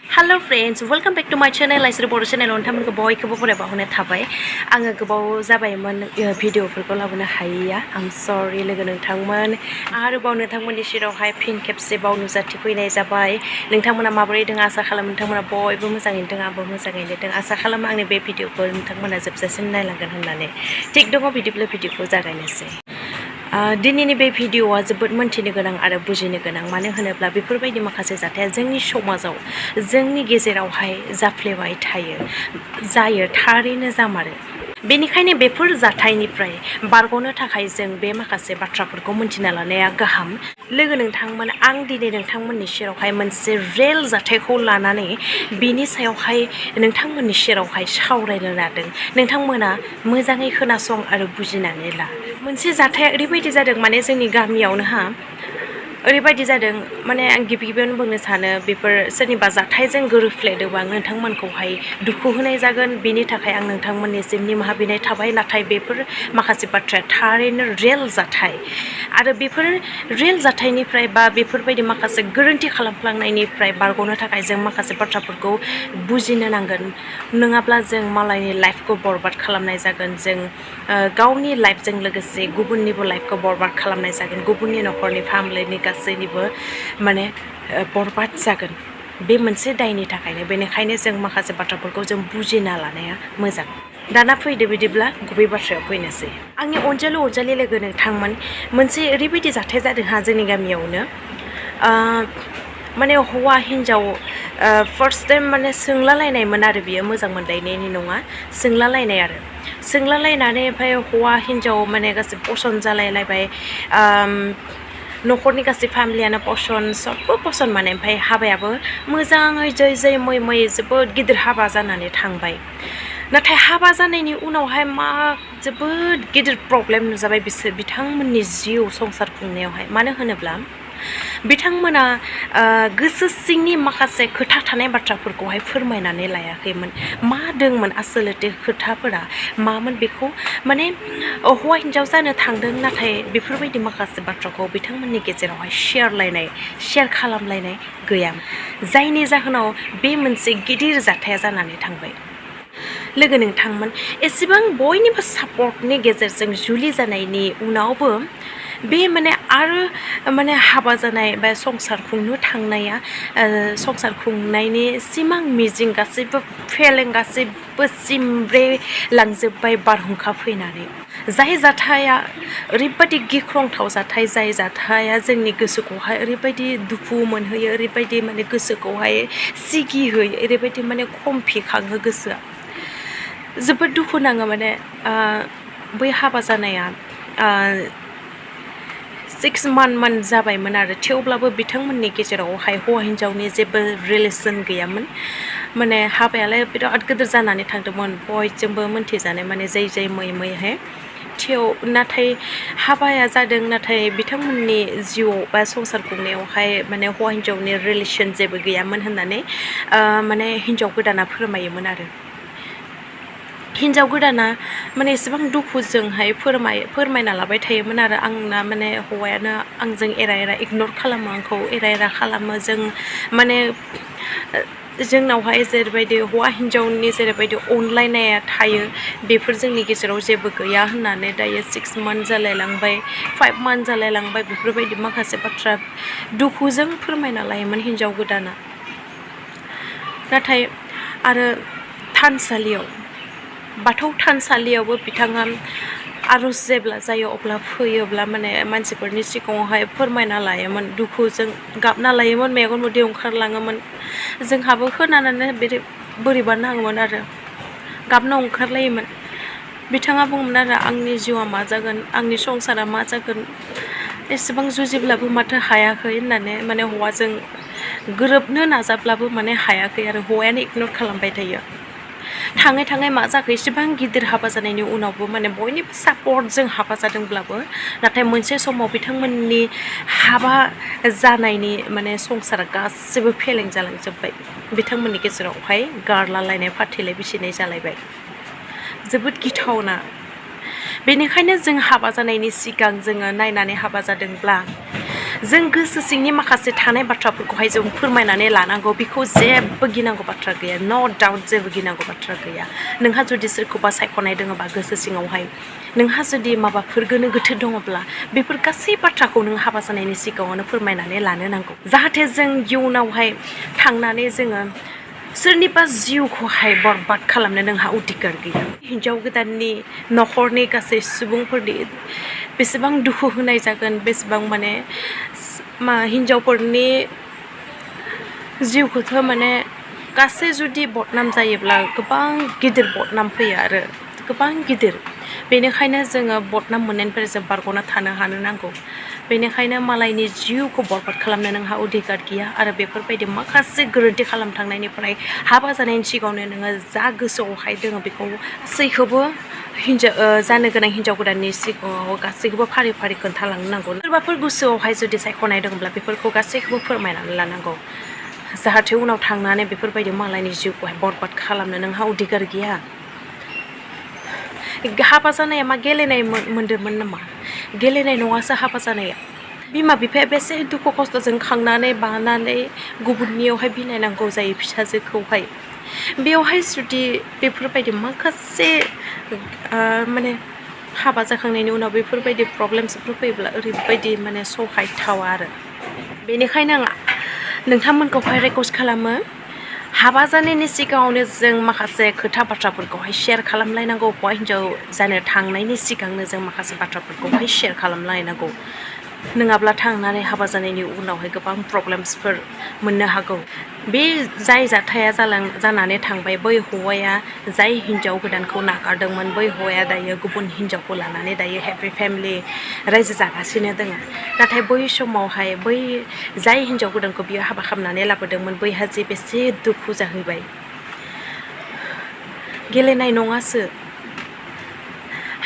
Hello friends, welcome back to my channel. लाइसर बर' channel नोंथांमोनखौ बयखौबो बरायबा हरनाय थाबाय। आङो गोबाव जाबायमोन भिडिअफोरखौ लाबोनो हायैया। I'm sorry लोगो नोंथांमोन। आरोबाव नोंथांमोननि सेरावहाय फिन खेबसेबाव नुजाथिफैनाय जाबाय। नोंथांमोना माबोरै दं आसा खालामो नोंथांमोना बयबो मोजाङैनो दं आंबो मोजाङैनो दं। आसा खालामो आंनि बे भिडिअखौ नोंथांमोना जोबजासिम नायलांगोन होननानै। थिग दङ बिदिब्ला भिडिअखौ जागायनोसै। दिनैनि बे भिडिअआ जोबोद मोनथिनो गोनां आरो बुजिनो गोनां मानो होनोब्ला बेफोरबायदि माखासे जाथाया जोंनि समाजाव जोंनि गेजेरावहाय जाफ्लेबाय जायो थारैनो जामारो बेनिखायनो बेफोर जाथायनिफ्राय बारग'नो थाखाय जों बे माखासे बाथ्राफोरखौ मोनथिना लानाया गाहाम लोगो नोंथांमोन आं दिनै नोंथांमोननि सेरावहाय मोनसे रियेल जाथायखौ लानानै बिनि सायावहाय नोंथांमोननि सेरावहाय सावरायनो लादों नोंथांमोना मोजाङै खोनासं आरो बुजिनानै ला मोनसे जाथाया ओरैबायदि जादों माने जोंनि गामियावनो ओरैबायदि जादों माने आं गिबियावनो बुंनो सानो बेफोर सोरनिबा जाथायजों गोरोबफ्लेदोंबा आं नोंथांमोनखौहाय दुखु होनाय जागोन बेनि थाखाय आं नोंथांमोननिसिम निमाहा बिनाय थाबाय नाथाय बेफोर माखासे बाथ्राया थारैनो रियेल जाथाय आरो बेफोर रियेल जाथायनिफ्राय बा बेफोरबायदि माखासे गोरोन्थि खालामफ्लांनायनिफ्राय बारग'नो थाखाय जों माखासे बाथ्राफोरखौ बुजिनो नांगोन नङाब्ला जों मालायनि लाइफखौ बरबाद खालामनाय जागोन जों गावनि लाइफजों लोगोसे गुबुननिबो लाइफखौ बरबाद खालामनाय जागोन गुबुननि न'खरनि फेमिलिनि गासैनिबो माने बरबाद जागोन बे मोनसे दायनि थाखायनो बेनिखायनो जों माखासे बाथ्राफोरखौ जों बुजिना लानाया मोजां दाना फैदो बिदिब्ला गुबै बाथ्रायाव फैनोसै आंनि अनजालि लोगो नोंथांमोन मोनसे ओरैबायदि जाथाय जादों जोंनि गामियावनो माने हौवा हिन्जाव फार्स्ट टाइम माने सोंलालायनायमोन आरो बियो मोजां मोनलायनायनि नङा सोंलालायनाय आरो सोंलालायनानै ओमफ्राय हौवा हिन्जाव माने गासै पसन्द जालायलायबाय न'खरनि गासै फेमिलियानो सबबो पसन्द माने ओमफ्राय हाबायाबो मोजाङै जै मै जोबोद गिदिर हाबा जानानै थांबाय नाथाय हाबा जानायनि उनावहाय मा जोबोद गिदिर प्रब्लेम नुजाबाय बिथांमोननि जिउ संसार खुंनायावहाय मानो होनोब्ला बिथांमोना गोसो सिंनि माखासे खोथा थानाय बाथ्राफोरखौहाय फोरमायनानै लायाखैमोन मा दंमोन आसलथे खोथाफोरा मामोन बेखौ माने हौवा हिन्जाव जानो थांदों नाथाय बेफोरबायदि माखासे बाथ्राखौ बिथांमोननि गेजेरावहाय शेयार खालामलायनाय गैयामोन जायनि जाहोनाव बे मोनसे गिदिर जाथाया जानानै थांबाय लोगो नोंथांमोन एसेबां बयनिबो सापर्टनि गेजेरजों जुलि जानायनि उनावबो बे माने आरो माने हाबा जानाय बा संसार खुंनो थांनाया संसार खुंनायनि सिमां मिजिं गासैबो फेलें गासैबो सिमब्रे लांजोब्बाय बारहुंखा फैनानै जाय जाथाया ओरैबायदि गिख्रंथाव जाथाय जाय जाथाया जोंनि गोसोखौहाय ओरैबायदि दुखु मोनहोयो ओरैबायदि माने गोसोखौहाय सिगिहोयो ओरैबायदि माने खमफिखाङो गोसोआ जोबोद दुखु नाङो माने बै हाबा जानाया 6 मान्थ जाबायमोन आरो थेवब्लाबो बिथांमोननि गेजेरावहाय हौवा हिन्जावनि जेबो रिलेसन गैयामोन माने हाबायालाय बिराद गिदिर जानानै थांदोंमोन बयजोंबो मोनथिजानाय माने जै मैहाय नाथाय हाबाया जादों नाथाय बिथांमोननि जिउआव बा संसार खुंनायावहाय माने हौवा हिन्जावनि रिलेसन जेबो गैयामोन होननानै माने हिन्जाव गोदाना फोरमायोमोन आरो हिन्जाव गोदाना माने एसेबां दुखुजोंहाय फोरमायना लाबाय थायोमोन आरो आंना माने हौवायानो आंजों एरा इगनर खालामो आंखौ एरा खालामो जों माने जोंनावहाय जेरैबायदि हौवा हिन्जावनि जेरैबायदि अनलायनाया थायो बेफोर जोंनि गेजेराव जेबो गैया होननानै दायो 6 मान्थ जालायलांबाय 5 मान्थ जालायलांबाय बेफोरबायदि माखासे बाथ्रा दुखुजों फोरमायना लायोमोन हिन्जाव गोदाना नाथाय आरो बाथौ थानसालियावबो बिथाङा आर'ज जेब्ला जायो अब्ला फैयोब्ला माने मानसिफोरनि सिगाङावहाय फोरमायना लायोमोन दुखुजों गाबना लायोमोन मेगन मोदै ओंखारलाङोमोन जोंहाबो खोनानानै बोरैबा नाङोमोन आरो गाबना ओंखारलायोमोन बिथाङा बुङोमोन आरो आंनि जिउआ मा जागोन आंनि संसारा मा जागोन एसेबां जुजिब्लाबो माथो हायाखै होननानै माने हौवाजों गोरोबनो नाजाब्लाबो माने हायाखै आरो हौवायानो इगनर खालामबाय थायो थाङै मा जाखो एसेबां गिदिर हाबा जानायनि उनावबो माने बयनिबो सापर्टजों हाबा जादोंब्लाबो नाथाय मोनसे समाव बिथांमोननि हाबा जानायनि माने संसारा गासैबो फेलें जालांजोब्बाय बिथांमोननि गेजेरावहाय गारलालायनाय फाथैलाय बिसिनाय जालायबाय जोबोद गिथावना बेनिखायनो जों हाबा जानायनि सिगां जोङो नायनानै हाबा जादोंब्ला जों गोसो सिंनि माखासे थानाय बाथ्राफोरखौहाय जों फोरमायनानै लानांगौ बेखौ जेबो गिनांगौ बाथ्रा गैया न' डाउट जेबो गिनांगौ बाथ्रा गैया नोंहा जुदि सोरखौबा सायख'नाय दङबा गोसो सिङावहाय नोंहा जुदि माबाफोर गोनो गोथो दङब्ला बेफोर गासै बाथ्राखौ नों हाबा जानायनि सिगाङावनो फोरमायनानै लानो नांगौ जाहाथे जों इयुनावहाय थांनानै जोङो सोरनिबा जिउखौहाय बरबाद खालामनो नोंहा अधिकार गैया हिन्जाव गोदाननि न'खरनि गासै सुबुंफोरनि बेसेबां दुखु होनाय जागोन बेसेबां माने हिन्जावफोरनि जिउखौथ' माने गासै जुदि बदनाम जायोब्ला गोबां गिदिर बदनाम फैयो आरो गोबां गिदिर बेनिखायनो जोङो बदनाम मोननायनिफ्राय जों बारग'ना थानो हानो नांगौ बेनिखायनो मालायनि जिउखौ बरबाद खालामनो नोंहा अधिकार गैया आरो बेफोरबायदि माखासे गोरोन्थि खालामथांनायनिफ्राय हाबा जानायनि सिगाङावनो नोङो जा गोसोआवहाय दङ बेखौ गासैखौबो जानो गोनां हिन्जाव गोदाननि सिगाङाव गासैखौबो फारि फारि खोन्थालांनो नांगौ सोरबाफोर गोसोआवहाय जुदि सायख'नाय दङब्ला बेफोरखौ गासैखौबो फोरमायनानै लानांगौ जाहाथे उनाव थांनानै बेफोरबायदि मालायनि जिउखौहाय बरबाद खालामनो नोंहा अधिकार गैया हाबा जानाया मा गेलेनाय मोन्दोंमोन नामा गेलेनाय नङासो हाबा जानाया बिमा बिफाया बेसे दुखु खस्थ'जों खांनानै बानानै गुबुननियावहाय बिनायनांगौ जायो फिसाजोखौहाय बेवहाय जुदि बेफोरबायदि माखासे माने हाबा जाखांनायनि उनाव बेफोरबायदि प्रब्लेम्सफोर फैयोब्ला ओरैबायदि माने सहायथावा आरो बेनिखायनो आं नोंथांमोनखौहाय रिक्वेस्ट खालामो हाबा जानायनि सिगाङावनो जों माखासे खोथा बाथ्राफोरखौहाय शेयार खालामलायनांगौ हौवा हिन्जाव जानो थांनायनि सिगांनो जों माखासे बाथ्राफोरखौहाय शेयार खालामलायनांगौ नङाब्ला थांनानै हाबा जानायनि उनावहाय गोबां प्रब्लेम्सफोर मोननो हागौ बे जाय जाथाया जानानै थांबाय बै हौवाया जाय हिन्जाव गोदानखौ नागारदोंमोन बै हौवाया दायो गुबुन हिन्जावखौ लानानै दायो हेपि फेमिलि रायजो जागासिनो दङ नाथाय बै समावहाय बै जाय हिन्जाव गोदानखौ बियो हाबा खालामनानै लाबोदोंमोन बैहा जे बेसे दुखु जाहैबाय गेलेनाय नङासो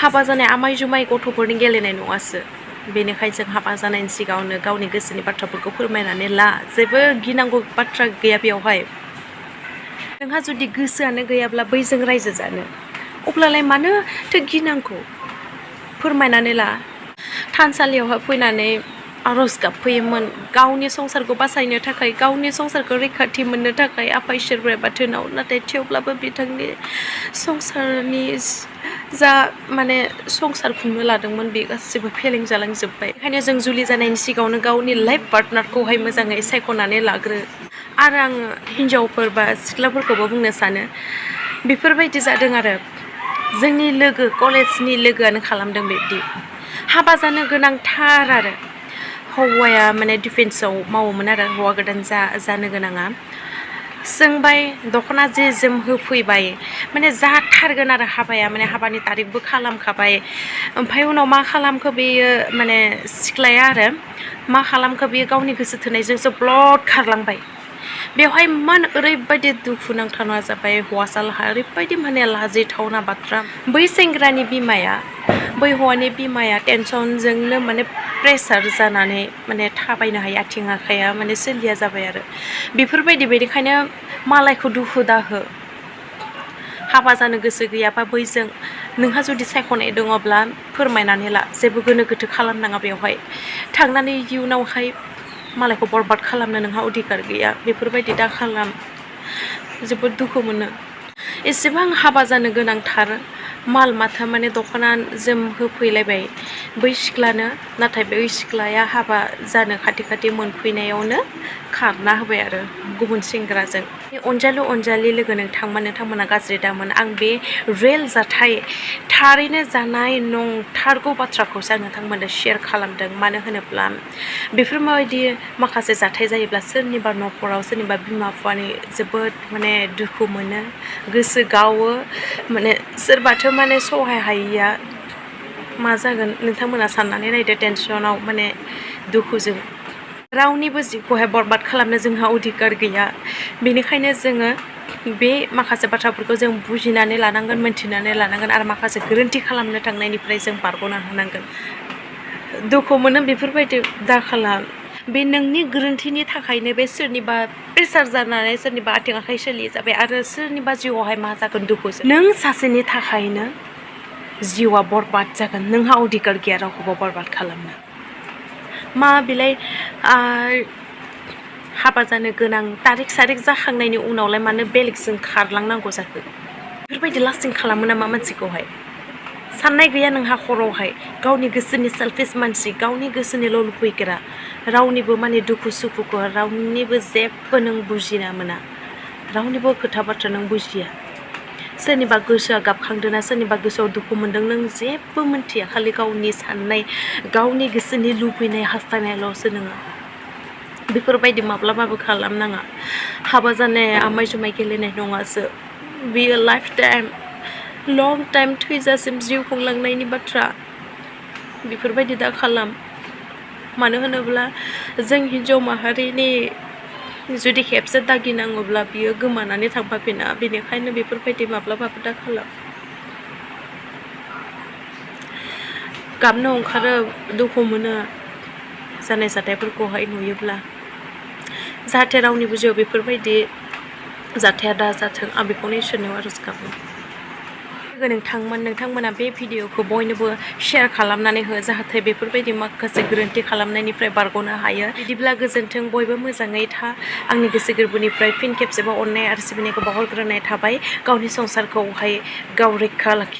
हाबा जानाय आमाय जुमाय गथ'फोरनि गेलेनाय नङासो बेनिखायनो जों हाबा जानायनि सिगाङावनो गावनि गोसोनि बाथ्राफोरखौ फोरमायनानै ला जेबो गिनांगौ बाथ्रा गैया बेवहाय नोंहा जुदि गोसोआनो गैयाब्ला बैजों रायजो जानो अब्लालाय मानोथो गिनांगौ फोरमायनानै ला थानसालियावहाय फैनानै आर'ज गाबफैयोमोन गावनि संसारखौ बासायनो थाखाय गावनि संसारखौ रैखाथि मोननो थाखाय आफा इसोर बोराइ बाथौनाव नाथाय थेवब्लाबो बिथांनि संसारनि जा माने संसार खुंनो लादोंमोन बे गासिबो फेलें जालांजोब्बाय ओंखायनो जों जुलि जानायनि सिगाङावनो गावनि लाइफ पार्टनारखौहाय मोजाङै सायख'नानै लाग्रो आरो आङो हिन्जावफोर बा सिख्लाफोरखौबो बुंनो सानो बेफोरबायदि जादों आरो जोंनि लोगो कलेजनि लोगोआनो खालामदों बिदि हाबा जानो गोनांथार आरो हौवाया माने डिफेन्सआव मावोमोन आरो हौवा गोदान जानो गोनाङा सोंबाय दख'ना जे जोम होफैबाय माने जाथारगोन आरो हाबाया माने हाबानि तारिखबो खालामखाबाय ओमफ्राय उनाव मा खालामखो बेयो माने सिख्लाया आरो मा खालामखो बेयो गावनि गोसो थोनायजोंसो ब्लड खारलांबाय बेवहाय मान ओरैबायदि दुखु नांथावना जाबाय हौवासालाहा ओरैबायदि माने लाजिथावना बाथ्रा बै सेंग्रानि बिमाया बै हौवानि बिमाया टेनसनजोंनो माने प्रेसार जानानै माने थाबायनो हायो आथिं आखाइया माने सोलिया जाबाय आरो बेनिखायनो मालायखौ दुखु दाहो हाबा जानो गोसो गैयाबा बैजों नोंहा जुदि सायख'नाय दङब्ला फोरमायनानै ला जेबो गोनो गोथो खालामनाङा बेवहाय थांनानै इयुनावहाय मालायखौ बरबाद खालामनो नोंहा अधिकार गैया बेफोरबायदि दा खालाम जोबोद दुखु मोनो एसेबां हाबा जानो गोनांथार माल माथा माने दख'ना जोम होफैलायबाय बै सिख्लानो नाथाय बै सिख्लाया हाबा जानो खाथि खाथि मोनफैनायावनो खारना होबाय आरो गुबुन सेंग्राजों अनजालु अनजालि लोगो नोंथांमोना गाज्रि दामोन आं बे रियेल जाथाय थारैनो जानाय नंथारगौ बाथ्राखौसो आं नोंथांमोननो शेयार खालामदों मानो होनोब्ला बेफोरबायदि माखासे जाथाय जायोब्ला सोरनिबा न'खराव सोरनिबा बिमा बिफानि जोबोद माने दुखु मोनो गोसो गावो माने सोरबाथो माने सहाय हायैया मा जागोन नोंथांमोना साननानै नायदो टेनसनाव माने दुखुजों रावनिबो जिउखौहाय बरबाद खालामनो जोंहा अधिकार गैया बेनिखायनो जोङो बे माखासे बाथ्राफोरखौ जों बुजिनानै लानांगोन मोनथिनानै लानांगोन आरो माखासे गोरोन्थि खालामनो थांनायनिफ्राय जों बारग'ना होनांगोन दुखु मोनो बेफोरबायदि दाखालाम बे नोंनि गोरोन्थिनि थाखायनो बे सोरनिबा प्रेसार जानानै सोरनिबा आथिं आखाइ सोलियो जाबाय आरो सोरनिबा जिउआवहाय मा जागोन दुखुजों नों सासेनि थाखायनो जिउआ बरबाद जागोन नोंहा अधिकार गैया रावखौबो बरबाद खालामनो मा बिलाय हाबा जानो गोनां तारिख सारिख जाखांनायनि उनावलाय मानो बेलेगजों खारलांनांगौ जाखो बेफोरबायदि लास्टिं खालामो नामा मानसिखौहाय साननाय गैया नोंहा खर'आवहाय गावनि गोसोनि सेल्फिश मानसि गावनि गोसोनिल' लुबैग्रा रावनिबो माने दुखु सुखुखौ रावनिबो जेबो नों बुजिना मोना रावनिबो खोथा बाथ्रा नों बुजिया सोरनिबा गोसोआ गाबखांदोंना सोरनिबा गोसोआव दुखु मोनदों नों जेबो मोनथिया खालि गावनि साननाय गावनि गोसोनि लुबैनाय हास्थायनायल'सो नोङो बेफोरबायदि माब्लाबाबो खालामनाङा हाबा जानाया आमाय जुमाय गेलेनाय नङासो बियो लाइफ टाइम लं टाइम थैजासिम जिउ खुंलांनायनि बाथ्रा बेफोरबायदि दा खालाम मानो होनोब्ला जों हिन्जाव माहारिनि जुदि खेबसे दागिनाङोब्ला बियो गोमानानै थांफाफिना बेनिखायनो बेफोरबायदि माब्लाबाबो दा खालाम गाबनो ओंखारो दुखु मोनो जानाय जाथायफोरखौहाय नुयोब्ला जाहाथे रावनिबो जिउआव बेफोरबायदि जाथाया दा जाथों आं बेखौनो इसोरनियाव आरज गाबो नोंथांमोना बे भिडिअखौ बयनोबो शेयार खालामनानै हो जाहाथे बेफोरबायदि माखासे गोरोन्थि खालामनायनिफ्राय बारग'नो हायो बिदिब्ला गोजोन्थों बयबो मोजाङै था आंनि गोसो गोरबोनिफ्राय फिन खेबसेबाव अननाय आरो सिबिनायखौ बावहरग्रोनाय थाबाय गावनि संसारखौहाय गाव रैखा लाखि